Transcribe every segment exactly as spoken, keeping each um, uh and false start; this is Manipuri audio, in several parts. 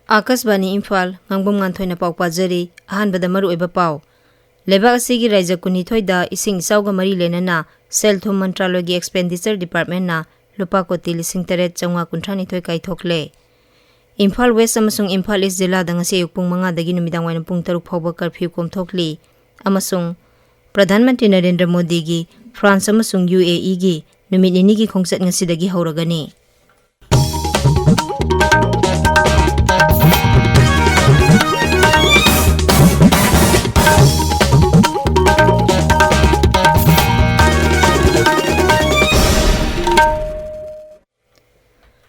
ꯑꯥꯀꯥꯁꯕꯥꯅꯤ ꯏꯝꯐꯥꯜ, ꯉꯥꯡꯕꯝ ꯉꯥꯟꯊꯣꯏꯅ ꯄꯥꯎ ꯄꯥꯖꯔꯤ꯫ ꯑꯍꯥꯟꯕꯗ ꯃꯔꯨꯑꯣꯏꯕ ꯄꯥꯎ꯫ ꯂꯩꯕꯥꯛ ꯑꯁꯤꯒꯤ ꯔꯥꯏꯖ꯭ꯌ ꯀꯨꯟꯅꯤꯊꯣꯏꯗ ꯏꯁꯤꯡ ꯏꯆꯥꯎꯒ ꯃꯔꯤ ꯂꯩꯅꯅ ꯁꯦꯜ ꯊꯨꯝ ꯃꯟꯇ꯭ꯔꯥꯂꯣꯏꯒꯤ expenditure departmentꯅ ꯂꯨꯄꯥ ꯀꯣꯇꯤ ꯂꯤꯁꯤꯡ ꯇꯔꯦꯠ ꯆꯥꯝꯃꯉꯥ ꯀꯨꯟꯊ꯭ꯔꯥ ꯅꯤꯊꯣꯏ ꯀꯥꯏꯊꯣꯛꯂꯦ꯫ ꯏꯝꯐꯥꯜ ꯋꯦꯁ ꯑꯃꯁꯨꯡ ꯏꯝꯐꯥꯜ ꯏꯁ ꯖꯤꯂꯥꯗ ꯉꯁꯤ ꯑꯌꯨꯛ ꯄꯨꯡ ꯃꯉꯥꯗꯒꯤ ꯅꯨꯃꯤꯗꯥꯡ ꯋꯥꯏꯔꯝ ꯄꯨꯡ ꯇꯔꯨꯛ ꯐꯥꯎꯕ ꯀꯔꯐ꯭ꯌꯨ ꯀꯣꯝꯊꯣꯛꯂꯤ꯫ ꯑꯃꯁꯨꯡ ꯄ꯭ꯔꯙꯥꯟ ꯃꯟꯇ꯭ꯔꯤ ꯅꯔꯦꯟꯗ꯭ꯔ ꯃꯣꯗꯤꯒꯤ ꯐ꯭ꯔꯥꯟꯁ ꯑꯃꯁꯨꯡ ꯌꯨ ꯑꯦ ꯏꯒꯤ ꯅꯨꯃꯤꯠ ꯅꯤꯅꯤꯒꯤ ꯈꯣꯡꯆꯠ ꯉꯁꯤꯗꯒꯤ ꯍꯧꯔꯒꯅꯤ꯫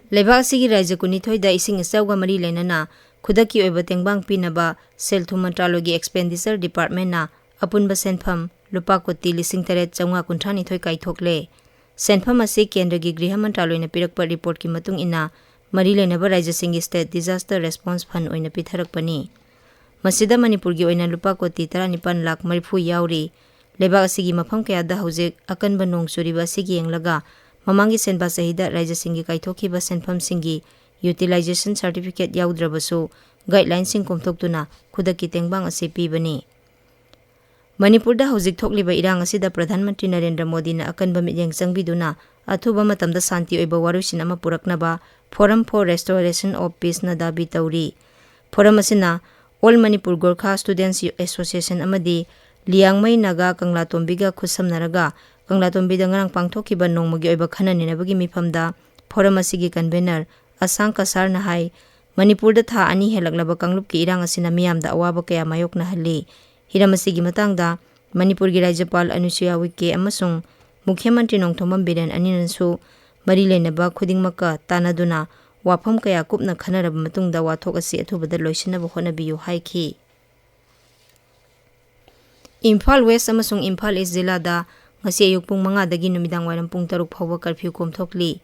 ꯂꯩꯕꯥꯛ ꯑꯁꯤꯒꯤ ꯔꯥꯏꯖ꯭ꯌ ꯀꯨꯟꯅꯤꯊꯣꯏꯗ ꯏꯁꯤꯡ ꯏꯆꯥꯎꯒ ꯃꯔꯤ ꯂꯩꯅꯅ ꯈꯨꯗꯛꯀꯤ ꯑꯣꯏꯕ ꯇꯦꯡꯕꯥꯡ ꯄꯤꯅꯕ ꯁꯦꯜ ꯊꯨꯝ ꯃꯟꯇ꯭ꯔꯥꯂꯣꯏꯒꯤ expenditure departmentꯅ ꯑꯄꯨꯟꯕ ꯁꯦꯟꯐꯝ ꯂꯨꯄꯥ ꯀꯣꯇꯤ ꯂꯤꯁꯤꯡ ꯇꯔꯦꯠ ꯆꯥꯝꯃꯉꯥ ꯀꯨꯟꯊ꯭ꯔꯥ ꯅꯤꯊꯣꯏ ꯀꯥꯏꯊꯣꯛꯂꯦ꯫ ꯁꯦꯟꯐꯝ ꯑꯁꯤ ꯀꯦꯟꯗ꯭ꯔꯒꯤ ꯒ꯭ꯔꯤꯍ ꯃꯟꯇ꯭ꯔꯥꯂꯣꯏꯅ ꯄꯤꯔꯛꯄ ꯔꯤꯄꯣꯔꯠꯀꯤ ꯃꯇꯨꯡ ꯏꯟꯅ, ꯃꯔꯤ ꯂꯩꯅꯕ ꯔꯥꯏꯖ꯭ꯌꯁꯤꯡꯒꯤ state disaster response fund ꯑꯣꯏꯅ ꯄꯤꯊꯔꯛꯄꯅꯤ꯫ ꯃꯁꯤꯗ ꯃꯅꯤꯄꯨꯔꯒꯤ ꯑꯣꯏꯅ ꯂꯨꯄꯥ ꯀꯣꯇꯤ ꯇꯔꯥꯅꯤꯄꯥꯟ ꯂꯥꯈ ꯃꯔꯤꯐꯨ ꯌꯥꯎꯔꯤ꯫ ꯂꯩꯕꯥꯛ ꯑꯁꯤꯒꯤ ꯃꯐꯝ ꯀꯌꯥꯗ ꯍꯧꯖꯤꯛ ꯑꯀꯟꯕ ꯅꯣꯡ ꯆꯨꯔꯤꯕ ꯑꯁꯤꯒꯤ ꯌꯦꯡꯂꯒ, ꯃꯃꯥꯡꯒꯤ ꯁꯦꯟꯕꯥ ꯆꯍꯤꯗ ꯔꯥꯏꯖ꯭ꯌꯁꯤꯡꯒꯤ ꯀꯥꯏꯊꯣꯛꯈꯤꯕ ꯁꯦꯟꯐꯝꯁꯤꯡꯒꯤ utilization certificate ꯌꯥꯎꯗ꯭ꯔꯕꯁꯨ, guidelinesꯁꯤꯡ ꯀꯣꯝꯊꯣꯛꯇꯨꯅ ꯈꯨꯗꯛꯀꯤ ꯇꯦꯡꯕꯥꯡ ꯑꯁꯤ ꯄꯤꯕꯅꯤ꯫ ꯃꯅꯤꯄꯨꯔꯗ ꯍꯧꯖꯤꯛ ꯊꯣꯛꯂꯤꯕ ꯏꯔꯥꯡ ꯑꯁꯤꯗ ꯄ꯭ꯔꯙꯥꯟ ꯃꯟꯇ꯭ꯔꯤ ꯅꯔꯦꯟꯗ꯭ꯔ ꯃꯣꯗꯤꯅ ꯑꯀꯟꯕ ꯃꯤꯠꯌꯦꯡ ꯆꯪꯕꯤꯗꯨꯅ ꯑꯊꯨꯕ ꯃꯇꯝꯗ ꯁꯥꯟꯇꯤ ꯑꯣꯏꯕ ꯋꯥꯔꯣꯏꯁꯤꯟ ꯑꯃ ꯄꯨꯔꯛꯅꯕ Forum for Restoration of Peaceꯅ ꯗꯥꯕꯤ ꯇꯧꯔꯤ꯫ Forum ꯑꯁꯤꯅ All Manipur Gorkha Students Association ꯑꯃꯗꯤ ꯂꯤꯌꯥꯡꯃꯩ ꯅꯥꯒꯥ ꯀꯪꯂꯥꯇꯣꯝꯕꯤꯒ ꯈꯨꯠꯁꯝꯅꯔꯒ ꯀꯪꯂꯥꯇꯣꯝꯕꯤꯗ ꯉꯔꯥꯡ ꯄꯥꯡꯊꯣꯛꯈꯤꯕ ꯅꯣꯡꯃꯒꯤ ꯑꯣꯏꯕ ꯈꯟꯅ ꯅꯩꯅꯕꯒꯤ ꯃꯤꯐꯝꯗ Forum ꯑꯁꯤꯒꯤ convener ꯑꯁꯥꯡ ꯀꯁꯥꯔꯅ ꯍꯥꯏ, ꯃꯅꯤꯄꯨꯔꯗ ꯊꯥ ꯑꯅꯤ ꯍꯦꯜꯂꯛꯂꯕ ꯀꯥꯡꯂꯨꯞꯀꯤ ꯏꯔꯥꯡ ꯑꯁꯤꯅ ꯃꯤꯌꯥꯝꯗ ꯑꯋꯥꯕ ꯀꯌꯥ ꯃꯥꯌꯣꯛꯅꯍꯜꯂꯤ꯫ ꯍꯤꯔꯝ ꯑꯁꯤꯒꯤ ꯃꯇꯥꯡꯗ ꯃꯅꯤꯄꯨꯔꯒꯤ ꯔꯥꯖ꯭ꯌꯄꯥꯜ ꯑꯅꯨꯁꯨꯌꯥ ꯎꯏꯀꯦ ꯑꯃꯁꯨꯡ ꯃꯨꯈ꯭ꯌ ꯃꯟꯇ꯭ꯔꯤ ꯅꯣꯡꯊꯣꯝꯕꯝ ꯕꯤꯔꯦꯟ ꯑꯅꯤꯅꯁꯨ ꯃꯔꯤ ꯂꯩꯅꯕ ꯈꯨꯗꯤꯡꯃꯛꯀ ꯇꯥꯟꯅꯗꯨꯅ ꯋꯥꯐꯝ ꯀꯌꯥ ꯀꯨꯞꯅ ꯈꯟꯅꯔꯕ ꯃꯇꯨꯡꯗ ꯋꯥꯊꯣꯛ ꯑꯁꯤ ꯑꯊꯨꯕꯗ ꯂꯣꯏꯁꯤꯟꯅꯕ ꯍꯣꯠꯅꯕꯤꯌꯨ ꯍꯥꯏꯈꯤ꯫ ꯏꯝꯐꯥꯜ ꯋꯦꯁ ꯑꯃꯁꯨꯡ ꯏꯝꯐꯥꯜ ꯏꯁ ꯖꯤꯂꯥꯗ ꯉꯁꯤ ꯑꯌꯨꯛ ꯄꯨꯡ ꯃꯉꯥꯗꯒꯤ ꯅꯨꯃꯤꯗꯥꯡ ꯋꯥꯏꯔꯝ ꯄꯨꯡ ꯇꯔꯨꯛ ꯐꯥꯎꯕ ꯀꯔꯐ꯭ꯌꯨ ꯀꯣꯝꯊꯣꯛꯂꯤ꯫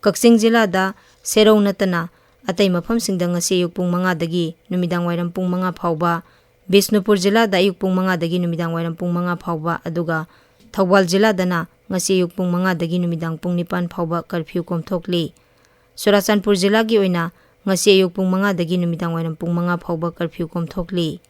ꯀꯛꯆꯤꯡ ꯖꯤꯂꯥꯗ ꯁꯦꯔꯧ ꯅꯠꯇꯅ ꯑꯇꯩ ꯃꯐꯝꯁꯤꯡꯗ ꯉꯁꯤ ꯑꯌꯨꯛ ꯄꯨꯡ ꯃꯉꯥꯗꯒꯤ ꯅꯨꯃꯤꯗꯥꯡ ꯋꯥꯏꯔꯝ ꯄꯨꯡ ꯃꯉꯥ ꯐꯥꯎꯕ, ꯕꯤꯁꯅꯨꯄꯨꯔ ꯖꯤꯂꯥꯗ ꯑꯌꯨꯛ ꯄꯨꯡ ꯃꯉꯥꯗꯒꯤ ꯅꯨꯃꯤꯗꯥꯡ ꯋꯥꯏꯔꯝ ꯄꯨꯡ ꯃꯉꯥ ꯐꯥꯎꯕ, ꯑꯗꯨꯒ ꯊꯧꯕꯥꯜ ꯖꯤꯂꯥꯗꯅ ꯉꯁꯤ ꯑꯌꯨꯛ ꯄꯨꯡ ꯃꯉꯥꯗꯒꯤ ꯅꯨꯃꯤꯗꯥꯡ ꯄꯨꯡ ꯅꯤꯄꯥꯟ ꯐꯥꯎꯕ ꯀꯔꯐ꯭ꯌꯨ ꯀꯣꯝꯊꯣꯛꯂꯤ꯫ ꯆꯨꯔꯥꯆꯥꯟꯄꯨꯔ ꯖꯤꯂꯥꯒꯤ ꯑꯣꯏꯅ ꯉꯁꯤ ꯑꯌꯨꯛ ꯄꯨꯡ ꯃꯉꯥꯗꯒꯤ ꯅꯨꯃꯤꯗꯥꯡ ꯋꯥꯏꯔꯝ ꯄꯨꯡ ꯃꯉꯥ ꯐꯥꯎꯕ curfew ꯀꯣꯝꯊꯣꯛꯂꯤ꯫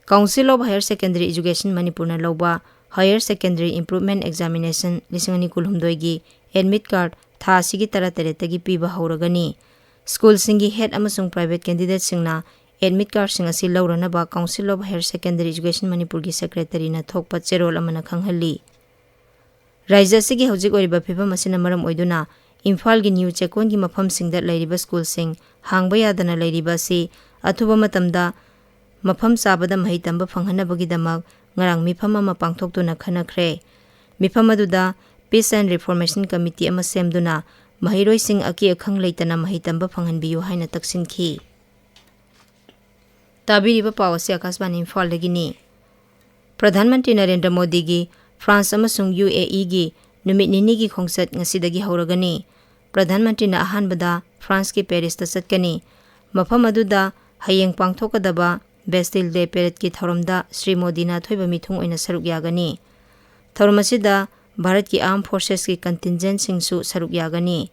Council of Higher Secondary Education ꯃꯅꯤꯄꯨꯔꯅ ꯂꯧꯕ Higher Secondary Improvement Examination ꯂꯤꯁꯤꯡ ꯑꯅꯤ ꯀꯨꯟꯍꯨꯝꯗꯣꯏꯒꯤ admit card ꯊꯥ ꯑꯁꯤꯒꯤ ꯇꯔꯥꯇꯔꯦꯠꯇꯒꯤ ꯄꯤꯕ ꯍꯧꯔꯒꯅꯤ꯫ ꯁ꯭ꯀꯨꯜꯁꯤꯡꯒꯤ head ꯑꯃꯁꯨꯡ private candidateꯁꯤꯡꯅ admit cardꯁꯤꯡ ꯑꯁꯤ ꯂꯧꯔꯅꯕ Council of Higher Secondary Education ꯃꯅꯤꯄꯨꯔꯒꯤ secretaryꯅ ꯊꯣꯛꯄ ꯆꯦꯔꯣꯜ ꯑꯃꯅ ꯈꯪꯍꯜꯂꯤ꯫ ꯔꯥꯖ꯭ꯌ ꯑꯁꯤꯒꯤ ꯍꯧꯖꯤꯛ ꯑꯣꯏꯔꯤꯕ ꯐꯤꯕꯝ ꯑꯁꯤꯅ ꯃꯔꯝ ꯑꯣꯏꯗꯨꯅ ꯏꯝꯐꯥꯜꯒꯤ ꯅ꯭ꯌꯨ ꯆꯦꯛꯀꯣꯟꯒꯤ ꯃꯐꯝꯁꯤꯡꯗ ꯂꯩꯔꯤꯕ ꯁ꯭ꯀꯨꯜꯁꯤꯡ ꯍꯥꯡꯕ ꯌꯥꯗꯅ ꯂꯩꯔꯤꯕ ꯑꯁꯤ ꯑꯊꯨꯕ ꯃꯇꯝꯗ ꯃꯐꯝ ꯆꯥꯕꯗ ꯃꯍꯩ ꯇꯝꯕ ꯐꯪꯍꯟꯅꯕꯒꯤꯗꯃꯛ ꯉꯔꯥꯡ ꯃꯤꯐꯝ ꯑꯃ ꯄꯥꯡꯊꯣꯛꯇꯨꯅ ꯈꯟꯅꯈ꯭ꯔꯦ꯫ ꯃꯤꯐꯝ ꯑꯗꯨꯗ Peace and Reformation Committee ꯑꯃ ꯁꯦꯝꯗꯨꯅ ꯃꯍꯩꯔꯣꯏꯁꯤꯡ ꯑꯀꯤ ꯑꯈꯪ ꯂꯩꯇꯅ ꯃꯍꯩ ꯇꯝꯕ ꯐꯪꯍꯟꯕꯤꯌꯨ ꯍꯥꯏꯅ ꯇꯛꯁꯤꯟꯈꯤ꯫ ꯇꯥꯕꯤꯔꯤꯕ ꯄꯥꯎ ꯑꯁꯤ ꯑꯀꯥꯁꯕꯥꯅꯤ ꯏꯝꯐꯥꯜꯗꯒꯤꯅꯤ꯫ ꯄ꯭ꯔꯙꯥꯟ ꯃꯟꯇ꯭ꯔꯤ ꯅꯔꯦꯟꯗ꯭ꯔ ꯃꯣꯗꯤꯒꯤ ꯐ꯭ꯔꯥꯟꯁ ꯑꯃꯁꯨꯡ ꯌꯨ ꯑꯦ ꯏꯒꯤ ꯅꯨꯃꯤꯠ ꯅꯤꯅꯤꯒꯤ ꯈꯣꯡꯆꯠ ꯉꯁꯤꯗꯒꯤ ꯍꯧꯔꯒꯅꯤ꯫ ꯄ꯭ꯔꯙꯥꯟ ꯃꯟꯇ꯭ꯔꯤꯅ ꯑꯍꯥꯟꯕꯗ ꯐ꯭ꯔꯥꯟꯁꯀꯤ ꯄꯦꯔꯤꯁꯇ ꯆꯠꯀꯅꯤ꯫ ꯃꯐꯝ ꯑꯗꯨꯗ ꯍꯌꯦꯡ ꯄꯥꯡꯊꯣꯛꯀꯗꯕ ꯕꯦꯁꯇꯤꯜ ꯗꯦ ꯄꯦꯔꯦꯗꯀꯤ ꯊꯧꯔꯝꯗ ꯁ꯭ꯔꯤ ꯃꯣꯗꯤꯅ ꯑꯊꯣꯏꯕ ꯃꯤꯊꯨꯡ ꯑꯣꯏꯅ ꯁꯔꯨꯛ ꯌꯥꯒꯅꯤ꯫ ꯊꯧꯔꯝ ꯑꯁꯤꯗ ꯚꯥꯔꯠꯀꯤ armed forcesꯀꯤ contingentꯁꯤꯡꯁꯨ ꯁꯔꯨꯛ ꯌꯥꯒꯅꯤ꯫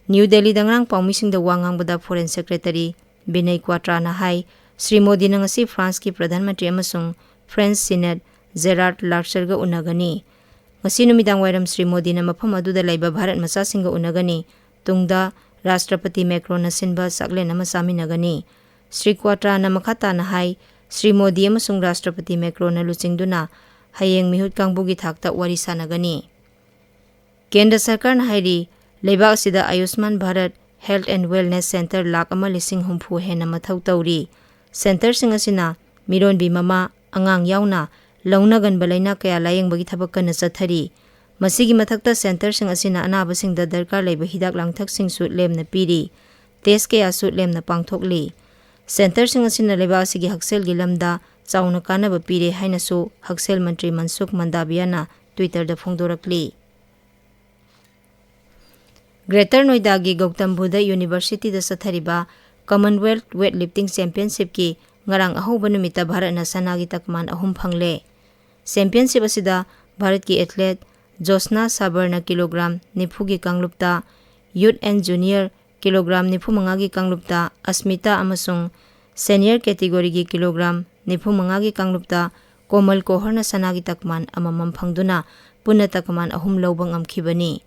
ꯅ꯭ꯌꯨ ꯗꯦꯜꯂꯤꯗ ꯉꯔꯥꯡ ꯄꯥꯎꯃꯤꯁꯤꯡꯗ ꯋꯥ ꯉꯥꯡꯕꯗ Foreign Secretary ꯕꯤꯅꯌ ꯀ꯭ꯋꯥꯇ꯭ꯔꯥꯅ ꯍꯥꯏ, ꯁ꯭ꯔꯤ ꯃꯣꯗꯤꯅ ꯉꯁꯤ ꯐ꯭ꯔꯥꯟꯁꯀꯤ ꯄ꯭ꯔꯙꯥꯟ ꯃꯟꯇ꯭ꯔꯤ ꯑꯃꯁꯨꯡ French Senate Gerard Larcherꯒ ꯎꯅꯒꯅꯤ꯫ ꯉꯁꯤ ꯅꯨꯃꯤꯗꯥꯡ ꯋꯥꯏꯔꯝ ꯁ꯭ꯔꯤ ꯃꯣꯗꯤꯅ ꯃꯐꯝ ꯑꯗꯨꯗ ꯂꯩꯕ ꯚꯥꯔꯠ ꯃꯆꯥꯁꯤꯡꯒ ꯎꯅꯒꯅꯤ꯫ ꯇꯨꯡꯗ ꯔꯥꯁꯇ꯭ꯔꯄꯇꯤ ꯃꯦꯀ꯭ꯔꯣꯟꯅ ꯁꯤꯟꯕ ꯆꯥꯛꯂꯦꯟ ꯑꯃ ꯆꯥꯃꯤꯟꯅꯒꯅꯤ꯫ ꯁ꯭ꯔꯤ ꯀ꯭ꯋꯥꯇ꯭ꯔꯥꯅ ꯃꯈꯥ ꯇꯥꯅ ꯍꯥꯏ, ꯁ꯭ꯔꯤ ꯃꯣꯗꯤ ꯑꯃꯁꯨꯡ ꯔꯥꯁꯇ꯭ꯔꯄꯇꯤ ꯃꯦꯀ꯭ꯔꯣꯟꯅ ꯂꯨꯆꯤꯡꯗꯨꯅ ꯍꯌꯦꯡ ꯃꯤꯍꯨꯠ ꯀꯥꯡꯕꯨꯒꯤ ꯊꯥꯛꯇ ꯋꯥꯔꯤ ꯁꯥꯟꯅꯒꯅꯤ꯫ ꯀꯦꯟꯗ꯭ꯔ ꯁꯔꯀꯥꯔꯅ ꯍꯥꯏꯔꯤ, ꯂꯩꯕꯥꯛ ꯑꯁꯤꯗ ꯑꯌꯨꯁꯃꯥꯟ Bharat Health and Wellness Centre lakh ꯑꯃ ꯂꯤꯁꯤꯡ ꯍꯨꯝꯐꯨ ꯍꯦꯟꯅ ꯃꯊꯧ ꯇꯧꯔꯤ꯫ Centreꯁꯤꯡ ꯑꯁꯤꯅ ꯃꯤꯔꯣꯟꯕꯤ ꯃꯃꯥ, ꯑꯉꯥꯡ ꯌꯥꯎꯅ ꯂꯧꯅꯒꯟꯕ ꯂꯩꯅꯥ ꯀꯌꯥ ꯂꯥꯌꯦꯡꯕꯒꯤ ꯊꯕꯛ ꯀꯟꯅ ꯆꯠꯊꯔꯤ꯫ ꯃꯁꯤꯒꯤ ꯃꯊꯛꯇ centreꯁꯤꯡ ꯑꯁꯤꯅ ꯑꯅꯥꯕꯁꯤꯡꯗ ꯗꯔꯀꯥꯔ ꯂꯩꯕ ꯍꯤꯗꯥꯛ ꯂꯥꯡꯊꯛꯁꯤꯡꯁꯨ ꯂꯦꯝꯅ ꯄꯤꯔꯤ꯫ Test ꯀꯌꯥꯁꯨ ꯂꯦꯝꯅ ꯄꯥꯡꯊꯣꯛꯂꯤ꯫ Centreꯁꯤꯡ ꯑꯁꯤꯅ ꯂꯩꯕꯥꯛ ꯑꯁꯤꯒꯤ ꯍꯛꯁꯦꯜꯒꯤ ꯂꯝꯗ ꯆꯥꯎꯅ ꯀꯥꯟꯅꯕ ꯄꯤꯔꯦ ꯍꯥꯏꯅꯁꯨ ꯍꯛꯁꯦꯜ ꯃꯟꯇ꯭ꯔꯤ ꯃꯟꯁꯨꯈ ꯃꯟꯗꯥꯕꯤꯌꯥꯅ Twitterꯗ ꯐꯣꯡꯗꯣꯔꯛꯂꯤ꯫ Greater ꯅꯣꯏꯗꯥꯒꯤ ꯒꯧꯇꯝ ꯕꯨꯙ Universityꯗ ꯆꯠꯊꯔꯤꯕ Commonwealth Weightlifting Championshipꯀꯤ ꯉꯔꯥꯡ ꯑꯍꯧꯕ ꯅꯨꯃꯤꯠꯇ ꯚꯥꯔꯠꯅ ꯁꯅꯥꯒꯤ ꯇꯀꯃꯥꯟ ꯑꯍꯨꯝ ꯐꯪꯂꯦ꯫ Championship ꯑꯁꯤꯗ ꯚꯥꯔꯠꯀꯤ athlete ꯖꯣꯁꯅꯥ ꯁꯥꯕꯔꯅ kilogram ꯅꯤꯐꯨꯒꯤ ꯀꯥꯡꯂꯨꯞꯇ Youth and Junior kilogram ꯅꯤꯐꯨ ꯃꯉꯥꯒꯤ ꯀꯥꯡꯂꯨꯞꯇ ꯑꯁꯃꯤꯇꯥ ꯑꯃꯁꯨꯡ ꯁꯦꯅꯤꯌꯔ ꯀꯦꯇꯦꯒꯣꯔꯤꯒꯤ ꯀꯤꯂꯣꯒ꯭ꯔꯥꯝ ꯅꯤꯐꯨ ꯃꯉꯥꯒꯤ ꯀꯥꯡꯂꯨꯞꯇ ꯀꯣꯃꯜ ꯀꯣꯍꯔꯅ ꯁꯅꯥꯒꯤ ꯇꯛꯃꯥꯟ ꯑꯃꯃꯝ ꯐꯪꯗꯨꯅ ꯄꯨꯟꯅ ꯇꯛꯃꯥꯟ ꯑꯍꯨꯝ ꯂꯧꯕ ꯉꯝꯈꯤꯕꯅꯤ꯫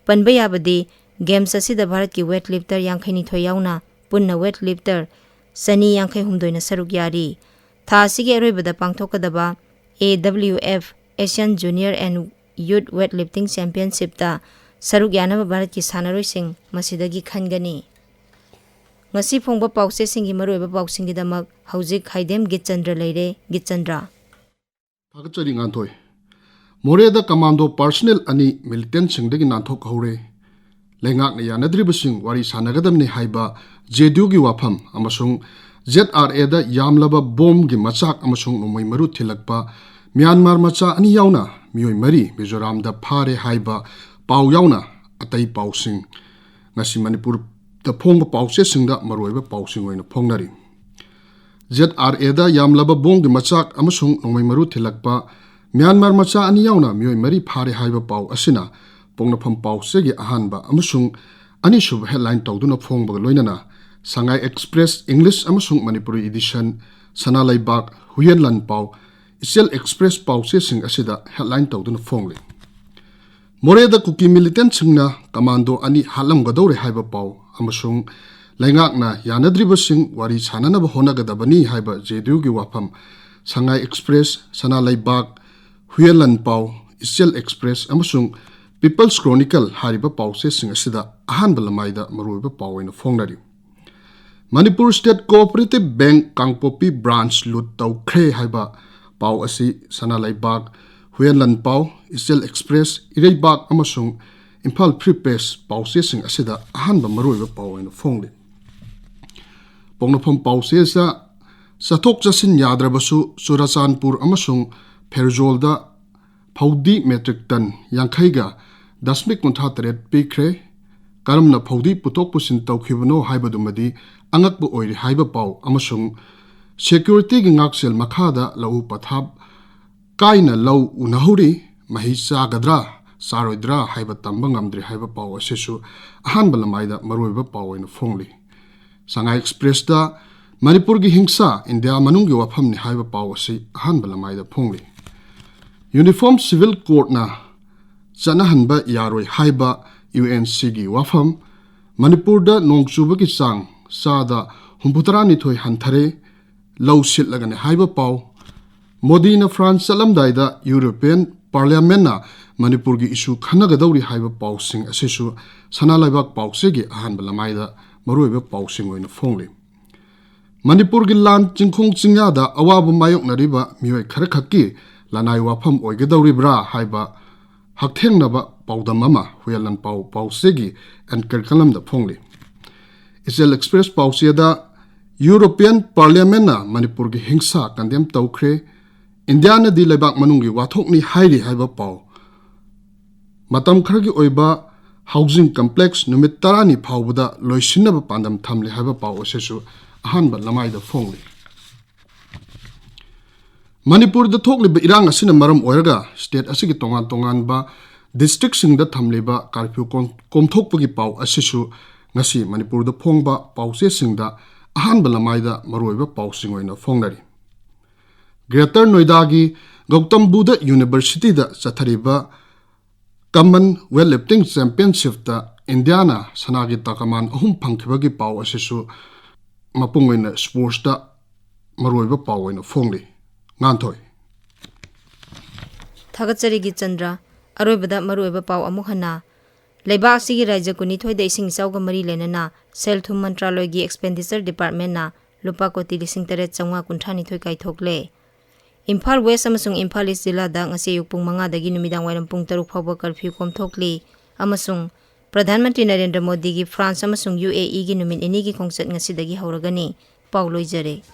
ꯄꯟꯕ ꯌꯥꯕꯗꯤ, ꯒꯦꯝꯁ ꯑꯁꯤꯗ ꯚꯥꯔꯠꯀꯤ ꯋꯦꯠ ꯂꯤꯐꯇꯔ ꯌꯥꯡꯈꯩꯅꯤꯊꯣꯏ ꯌꯥꯎꯅ ꯄꯨꯟꯅ ꯋꯦꯠ ꯂꯤꯐꯇꯔ ꯆꯅꯤ ꯌꯥꯡꯈꯩ ꯍꯨꯝꯗꯣꯏꯅ ꯁꯔꯨꯛ ꯌꯥꯔꯤ꯫ ꯊꯥ ꯑꯁꯤꯒꯤ ꯑꯔꯣꯏꯕꯗ ꯄꯥꯡꯊꯣꯛꯀꯗꯕ A W F Asian Junior and Youth Weightlifting Championshipꯇ ꯁꯔꯨꯛ ꯌꯥꯅꯕ ꯚꯥꯔꯠꯀꯤ ꯁꯥꯟꯅꯔꯣꯏꯁꯤꯡ ꯃꯁꯤꯗꯒꯤ ꯈꯟꯒꯅꯤ꯫ ꯉꯁꯤ ꯐꯣꯡꯕ ꯄꯥꯎꯆꯦꯁꯤꯡꯒꯤ ꯃꯔꯨꯑꯣꯏꯕ ꯄꯥꯎꯁꯤꯡꯒꯤꯗꯃꯛ ꯍꯧꯖꯤꯛ ꯍꯥꯏꯗꯦꯝ ꯒꯤꯠꯆꯟꯗ꯭ꯔ ꯂꯩꯔꯦ꯫ ꯒꯤꯠꯆꯟꯗ꯭ꯔ꯫ ꯊꯥꯒꯠꯆꯔꯤ ꯉꯥꯟꯊꯣꯏ꯫ ꯃꯣꯔꯦꯗ ꯀꯃꯥꯟꯗꯣ ꯄꯥꯔꯁꯅꯦꯜ ꯑꯅꯤ ꯃꯤꯂꯤꯇꯦꯟꯠꯁꯤꯡꯗꯒꯤ ꯅꯥꯟꯊꯣꯛꯍꯧꯔꯦ꯫ ꯂꯩꯉꯥꯛꯅ ꯌꯥꯅꯗ꯭ꯔꯤꯕꯁꯤꯡ ꯋꯥꯔꯤ ꯁꯥꯟꯅꯒꯗꯕꯅꯤ ꯍꯥꯏꯕ ꯖꯦ ꯗꯤ ꯌꯨꯒꯤ ꯋꯥꯐꯝ ꯑꯃꯁꯨꯡ ꯖꯦꯗ ꯑꯥꯔ ꯑꯦꯗ ꯌꯥꯝꯂꯕ ꯕꯣꯝꯒꯤ ꯃꯆꯥꯛ ꯑꯃꯁꯨꯡ ꯅꯣꯡꯃꯩ ꯃꯔꯨ ꯊꯤꯜꯂꯛꯄ ꯃ꯭ꯌꯥꯟꯃꯥꯔ ꯃꯆꯥ ꯑꯅꯤ ꯌꯥꯎꯅ ꯃꯤꯑꯣꯏ ꯃꯔꯤ ꯃꯤꯖꯣꯔꯥꯝꯗ ꯐꯥꯔꯦ ꯍꯥꯏꯕ ꯄꯥꯎ ꯌꯥꯎꯅ ꯑꯇꯩ ꯄꯥꯎꯁꯤꯡ ꯉꯁꯤ ꯃꯅꯤꯄꯨꯔꯗ ꯐꯣꯡꯕ ꯄꯥꯎꯆꯦꯁꯤꯡꯗ ꯃꯔꯨꯑꯣꯏꯕ ꯄꯥꯎꯁꯤꯡ ꯑꯣꯏꯅ ꯐꯣꯡꯅꯔꯤ꯫ ꯖꯦꯗ ꯑꯥꯔ ꯑꯦꯗ ꯌꯥꯝꯂꯕ ꯕꯣꯝꯒꯤ ꯃꯆꯥꯛ ꯑꯃꯁꯨꯡ ꯅꯣꯡꯃꯩ ꯃꯔꯨ ꯊꯤꯜꯂꯛꯄ ꯃ꯭ꯌꯥꯟꯃꯥꯔ ꯃꯆꯥ ꯑꯅꯤ ꯌꯥꯎꯅ ꯃꯤꯑꯣꯏ ꯃꯔꯤ ꯐꯥꯔꯦ ꯍꯥꯏꯕ ꯄꯥꯎ ꯑꯁꯤꯅ ꯄꯣꯛꯅꯐꯝ ꯄꯥꯎꯆꯦꯒꯤ ꯑꯍꯥꯟꯕ ꯑꯃꯁꯨꯡ ꯑꯅꯤꯁꯨꯕ ꯍꯦꯗꯂꯥꯏꯟ ꯇꯧꯗꯨꯅ ꯐꯣꯡꯕꯒ ꯂꯣꯏꯅꯅ ꯁꯉꯥꯏ ꯑꯦꯛꯁꯄ꯭ꯔꯦꯁ ꯏꯪꯂꯤꯁ ꯑꯃꯁꯨꯡ ꯃꯅꯤꯄꯨꯔꯤ ꯏꯗꯤꯁꯟ, ꯁꯅꯥ ꯂꯩꯕꯥꯛ, ꯍꯨꯏꯌꯦꯟ ꯂꯥꯟ ꯄꯥꯎ, ꯏꯆꯦꯜ ꯑꯦꯛꯁꯄ꯭ꯔꯦꯁ ꯄꯥꯎꯆꯦꯁꯤꯡ ꯑꯁꯤꯗ ꯍꯦꯗꯂꯥꯏꯟ ꯇꯧꯗꯨꯅ ꯐꯣꯡꯂꯤ꯫ ꯃꯣꯔꯦꯗ ꯀꯨꯀꯤ ꯃꯤꯂꯤꯇꯦꯟꯠꯁꯤꯡꯅ ꯀꯃꯥꯟꯗꯣ ꯑꯅꯤ ꯍꯥꯠꯂꯝꯒꯗꯧꯔꯦ ꯍꯥꯏꯕ ꯄꯥꯎ ꯑꯃꯁꯨꯡ ꯂꯩꯉꯥꯛꯅ ꯌꯥꯅꯗ꯭ꯔꯤꯕꯁꯤꯡ ꯋꯥꯔꯤ ꯁꯥꯟꯅꯅꯕ ꯍꯣꯠꯅꯒꯗꯕꯅꯤ ꯍꯥꯏꯕ ꯖꯦ ꯗꯤ ꯌꯨꯒꯤ ꯋꯥꯐꯝ ꯁꯉꯥꯏ ꯑꯦꯛꯁꯄ꯭ꯔꯦꯁ, ꯁꯅꯥ ꯂꯩꯕꯥꯛ, ꯍꯨꯏꯌꯦꯟ ꯂꯥꯟ ꯄꯥꯎ, ꯏꯆꯦꯜ ꯑꯦꯛꯁꯄ꯭ꯔꯦꯁ ꯑꯃꯁꯨꯡ ꯄꯤꯄꯜꯁ ꯀ꯭ꯔꯣꯅꯤꯀꯜ ꯍꯥꯏꯔꯤꯕ ꯄꯥꯎꯆꯦꯁꯤꯡ ꯑꯁꯤꯗ ꯑꯍꯥꯟꯕ ꯂꯃꯥꯏꯗ ꯃꯔꯨꯑꯣꯏꯕ ꯄꯥꯎ ꯑꯣꯏꯅ ꯐꯣꯡꯅꯔꯤ꯫ ꯃꯅꯤꯄꯨꯔ ꯁ꯭ꯇꯦꯠ ꯀꯣꯑꯣꯄꯔꯦꯇꯤꯚ ꯕꯦꯡꯛ ꯀꯥꯡꯄꯣꯛꯄꯤ ꯕ꯭ꯔꯥꯟꯆ ꯂꯨꯠ ꯇꯧꯈ꯭ꯔꯦ ꯍꯥꯏꯕ ꯄꯥꯎ ꯑꯁꯤ ꯁꯅꯥ ꯂꯩꯕꯥꯛ, ꯍꯨꯏꯌꯦꯟ ꯂꯥꯟ ꯄꯥꯎ, ꯏꯆꯦꯜ ꯑꯦꯛꯁꯄ꯭ꯔꯦꯁ, ꯏꯔꯩꯕꯥꯛ ꯑꯃꯁꯨꯡ ꯏꯝꯐꯥꯜ ꯐ꯭ꯔꯤ ꯄ꯭ꯔꯦꯁ ꯄꯥꯎꯆꯦꯁꯤꯡ ꯑꯁꯤꯗ ꯑꯍꯥꯟꯕ ꯃꯔꯨꯑꯣꯏꯕ ꯄꯥꯎ ꯑꯣꯏꯅ ꯐꯣꯡꯂꯤ꯫ ꯄꯣꯛꯅꯐꯝ ꯄꯥꯎꯆꯦꯗ ꯆꯠꯊꯣꯛ ꯆꯠꯁꯤꯟ ꯌꯥꯗ꯭ꯔꯕꯁꯨ ꯆꯨꯔꯆꯥꯟꯄꯨꯔ ꯑꯃꯁꯨꯡ ꯐꯦꯔꯖꯣꯜꯗ ꯐꯧꯗꯤ ꯃꯦꯇ꯭ꯔꯤꯛ ꯇꯟ ꯌꯥꯡꯈꯩꯒ ꯗꯁꯃꯤꯛ ꯀꯨꯟꯊ꯭ꯔꯥ ꯇꯔꯦꯠ ꯄꯤꯈ꯭ꯔꯦ꯫ ꯀꯔꯝꯅ ꯐꯧꯗꯤ ꯄꯨꯊꯣꯛ ꯄꯨꯁꯤꯟ ꯇꯧꯈꯤꯕꯅꯣ ꯍꯥꯏꯕꯗꯨꯃꯗꯤ ꯑꯉꯛꯄ ꯑꯣꯏꯔꯤ ꯍꯥꯏꯕ ꯄꯥꯎ ꯑꯃꯁꯨꯡ ꯁꯦꯀ꯭ꯌꯨꯔꯤꯇꯤꯒꯤ ꯉꯥꯛꯁꯦꯜ ꯃꯈꯥꯗ ꯂꯧꯎ ꯄꯊꯥꯞ ꯀꯥꯏꯅ ꯂꯧ ꯎꯅꯍꯧꯔꯤ꯫ ꯃꯍꯩ ꯆꯥꯒꯗ꯭ꯔꯥ ꯆꯥꯔꯣꯏꯗ꯭ꯔꯥ ꯍꯥꯏꯕ ꯇꯝꯕ ꯉꯝꯗ꯭ꯔꯤ ꯍꯥꯏꯕ ꯄꯥꯎ ꯑꯁꯤꯁꯨ ꯑꯍꯥꯟꯕ ꯂꯃꯥꯏꯗ ꯃꯔꯨꯑꯣꯏꯕ ꯄꯥꯎ ꯑꯣꯏꯅ ꯐꯣꯡꯂꯤ꯫ ꯁꯉꯥꯏ ꯑꯦꯛꯁꯄ꯭ꯔꯦꯁꯇ ꯃꯅꯤꯄꯨꯔꯒꯤ ꯍꯤꯡꯁꯥ ꯏꯟꯗꯤꯌꯥ ꯃꯅꯨꯡꯒꯤ ꯋꯥꯐꯝꯅꯤ ꯍꯥꯏꯕ ꯄꯥꯎ ꯑꯁꯤ ꯑꯍꯥꯟꯕ ꯂꯃꯥꯏꯗ ꯐꯣꯡꯂꯤ꯫ ꯌꯨꯅꯤꯐꯣꯔꯝ ꯁꯤꯚꯤꯜ ꯀꯣꯗꯅ ꯆꯠꯅꯍꯟꯕ ꯌꯥꯔꯣꯏ ꯍꯥꯏꯕ ꯌꯨ ꯑꯦꯟ ꯁꯤꯒꯤ ꯋꯥꯐꯝ, ꯃꯅꯤꯄꯨꯔꯗ ꯅꯣꯡ ꯆꯨꯕꯒꯤ ꯆꯥꯡ ꯆꯥꯗ ꯍꯨꯝꯐꯨꯇꯔꯥꯅꯤꯊꯣꯏ ꯍꯟꯊꯔꯦ, ꯂꯧ ꯁꯤꯠꯂꯒꯅꯤ ꯍꯥꯏꯕ ꯄꯥꯎ, ꯃꯣꯗꯤꯅ ꯐ꯭ꯔꯥꯟꯁ ꯆꯠꯂꯝꯗꯥꯏꯗ ꯌꯨꯔꯣꯄꯤꯌꯟ ꯄꯥꯔꯂꯤꯌꯥꯃꯦꯟꯅ ꯃꯅꯤꯄꯨꯔꯒꯤ ꯏꯁꯨ ꯈꯟꯅꯒꯗꯧꯔꯤ ꯍꯥꯏꯕ ꯄꯥꯎꯁꯤꯡ ꯑꯁꯤꯁꯨ ꯁꯅꯥ ꯂꯩꯕꯥꯛ ꯄꯥꯎꯆꯦꯒꯤ ꯑꯍꯥꯟꯕ ꯂꯃꯥꯏꯗ ꯃꯔꯨꯑꯣꯏꯕ ꯄꯥꯎꯁꯤꯡ ꯑꯣꯏꯅ ꯐꯣꯡꯂꯤ꯫ ꯃꯅꯤꯄꯨꯔꯒꯤ ꯂꯥꯟ ꯆꯤꯡꯈꯣꯡ ꯆꯤꯡꯌꯥꯗ ꯑꯋꯥꯕ ꯃꯥꯌꯣꯛꯅꯔꯤꯕ ꯃꯤꯑꯣꯏ ꯈꯔꯈꯛꯀꯤ ꯂꯅꯥꯏ ꯋꯥꯐꯝ ꯑꯣꯏꯒꯗꯧꯔꯤꯕ꯭ꯔꯥ ꯍꯥꯏꯕ ꯍꯛꯊꯦꯡꯅꯕ ꯄꯥꯎꯗꯝ ꯑꯃ ꯍꯨꯌꯦꯟ ꯂꯥꯟꯄꯥꯎ ꯄꯥꯎꯆꯦꯒꯤ ꯑꯦꯟꯀꯔ ꯀꯂꯝꯗ ꯐꯣꯡꯂꯤ꯫ ꯏꯆꯦꯜ ꯑꯦꯛꯁꯄ꯭ꯔꯦꯁ ꯄꯥꯎꯆꯦꯗ ꯌꯨꯔꯣꯄꯤꯌꯟ ꯄꯥꯔꯂꯤꯌꯥꯃꯦꯟꯅ ꯃꯅꯤꯄꯨꯔꯒꯤ ꯍꯤꯡꯁꯥ ꯀꯟꯗꯦꯝ ꯇꯧꯈ꯭ꯔꯦ, ꯏꯟꯗꯤꯌꯥꯅꯗꯤ ꯂꯩꯕꯥꯛ ꯃꯅꯨꯡꯒꯤ ꯋꯥꯊꯣꯛꯅꯤ ꯍꯥꯏꯔꯤ ꯍꯥꯏꯕ ꯄꯥꯎ꯫ ꯃꯇꯝ ꯈꯔꯒꯤ ꯑꯣꯏꯕ ꯍꯥꯎꯖꯤꯡ ꯀꯝꯄ꯭ꯂꯦꯛꯁ ꯅꯨꯃꯤꯠ ꯇꯔꯥꯅꯤ ꯐꯥꯎꯕꯗ ꯂꯣꯏꯁꯤꯟꯅꯕ ꯄꯥꯟꯗꯝ ꯊꯝꯂꯤ ꯍꯥꯏꯕ ꯄꯥꯎ ꯑꯁꯤꯁꯨ ꯑꯍꯥꯟꯕ ꯂꯃꯥꯏꯗ ꯐꯣꯡꯂꯤ꯫ ꯃꯅꯤꯄꯨꯔꯗ ꯊꯣꯛꯂꯤꯕ ꯏꯔꯥꯡ ꯑꯁꯤꯅ ꯃꯔꯝ ꯑꯣꯏꯔꯒ ꯁ꯭ꯇꯦꯠ ꯑꯁꯤꯒꯤ ꯇꯣꯉꯥꯟ ꯇꯣꯉꯥꯟꯕ ꯗꯤꯁꯇ꯭ꯔꯤꯛꯁꯤꯡꯗ ꯊꯝꯂꯤꯕ ꯀꯥꯔꯐ꯭ꯌꯨ ꯀꯣꯝ-, ꯀꯣꯝꯊꯣꯛꯄꯒꯤ ꯄꯥꯎ ꯑꯁꯤꯁꯨ ꯉꯁꯤ ꯃꯅꯤꯄꯨꯔꯗ ꯐꯣꯡꯕ ꯄꯥꯎꯆꯦꯁꯤꯡꯗ ꯑꯍꯥꯟꯕ ꯂꯃꯥꯏꯗ ꯃꯔꯨꯑꯣꯏꯕ ꯄꯥꯎꯁꯤꯡ ꯑꯣꯏꯅ ꯐꯣꯡꯅꯔꯤ꯫ ꯒ꯭ꯔꯦꯇꯔ ꯅꯣꯏꯗꯥꯒꯤ ꯒꯧꯇꯝ ꯕꯨꯙ ꯌꯨꯅꯤꯚꯔꯁꯤꯇꯤꯗ ꯆꯠꯊꯔꯤꯕ ꯀꯃꯟ ꯋꯦꯠ ꯂꯤꯐꯇꯤꯡ ꯆꯦꯝꯄꯤꯌꯟꯁꯤꯞꯇ ꯏꯟꯗꯤꯌꯥꯅ ꯁꯅꯥꯒꯤ ꯇꯀꯃꯥꯟ ꯑꯍꯨꯝ ꯐꯪꯈꯤꯕꯒꯤ ꯄꯥꯎ ꯑꯁꯤꯁꯨ ꯃꯄꯨꯡ ꯑꯣꯏꯅ ꯁ꯭ꯄꯣꯔꯠꯁꯇ ꯃꯔꯨꯑꯣꯏꯕ ꯄꯥꯎ ꯑꯣꯏꯅ ꯐꯣꯡꯂꯤ꯫ ꯉꯥꯟꯊꯣꯏ꯫ ꯊꯥꯒꯠꯆꯔꯤ ꯒꯤꯆꯟꯗ꯭ꯔ꯫ ꯑꯔꯣꯏꯕꯗ ꯃꯔꯨꯑꯣꯏꯕ ꯄꯥꯎ ꯑꯃꯨꯛ ꯍꯟꯅ꯫ ꯂꯩꯕꯥꯛ ꯑꯁꯤꯒꯤ ꯔꯥꯖ꯭ꯌ ꯀꯨꯟꯅꯤꯊꯣꯏꯗ ꯏꯁꯤꯡ ꯏꯆꯥꯎꯒ ꯃꯔꯤ ꯂꯩꯅꯅ ꯁꯦꯜ ꯊꯨꯝ ꯃꯟꯇ꯭ꯔꯥꯂꯣꯏꯒꯤ ꯑꯦꯛꯁꯄꯦꯟꯗꯤꯆꯔ ꯗꯤꯄꯥꯔꯠꯃꯦꯟꯅ ꯂꯨꯄꯥ ꯀꯣꯇꯤ ꯂꯤꯁꯤꯡ ꯇꯔꯦꯠ ꯆꯥꯝꯃꯉꯥ ꯀꯨꯟꯊ꯭ꯔꯥ ꯅꯤꯊꯣꯏ ꯀꯥꯏꯊꯣꯛꯂꯦ꯫ ꯏꯝꯐꯥꯜ ꯋꯦꯁ ꯑꯃꯁꯨꯡ ꯏꯝꯐꯥꯜ ꯏꯁ ꯖꯤꯂꯥꯗ ꯉꯁꯤ ꯑꯌꯨꯛ ꯄꯨꯡ ꯃꯉꯥꯗꯒꯤ ꯅꯨꯃꯤꯗꯥꯡ ꯋꯥꯏꯔꯝ ꯄꯨꯡ ꯇꯔꯨꯛ ꯐꯥꯎꯕ ꯀꯔꯐ꯭ꯌꯨ ꯀꯣꯝꯊꯣꯛꯂꯤ ꯑꯃꯁꯨꯡ ꯄ꯭ꯔꯙꯥꯟ ꯃꯟꯇ꯭ꯔꯤ ꯅꯔꯦꯟꯗ꯭ꯔ ꯃꯣꯗꯤꯒꯤ ꯐ꯭ꯔꯥꯟꯁ ꯑꯃꯁꯨꯡ ꯌꯨ ꯑꯦ ꯏꯒꯤ ꯅꯨꯃꯤꯠ ꯅꯤꯅꯤꯒꯤ ꯈꯣꯡꯆꯠ ꯉꯁꯤꯗꯒꯤ ꯍꯧꯔꯒꯅꯤ꯫ ꯄꯥꯎ ꯂꯣꯏꯖꯔꯦ꯫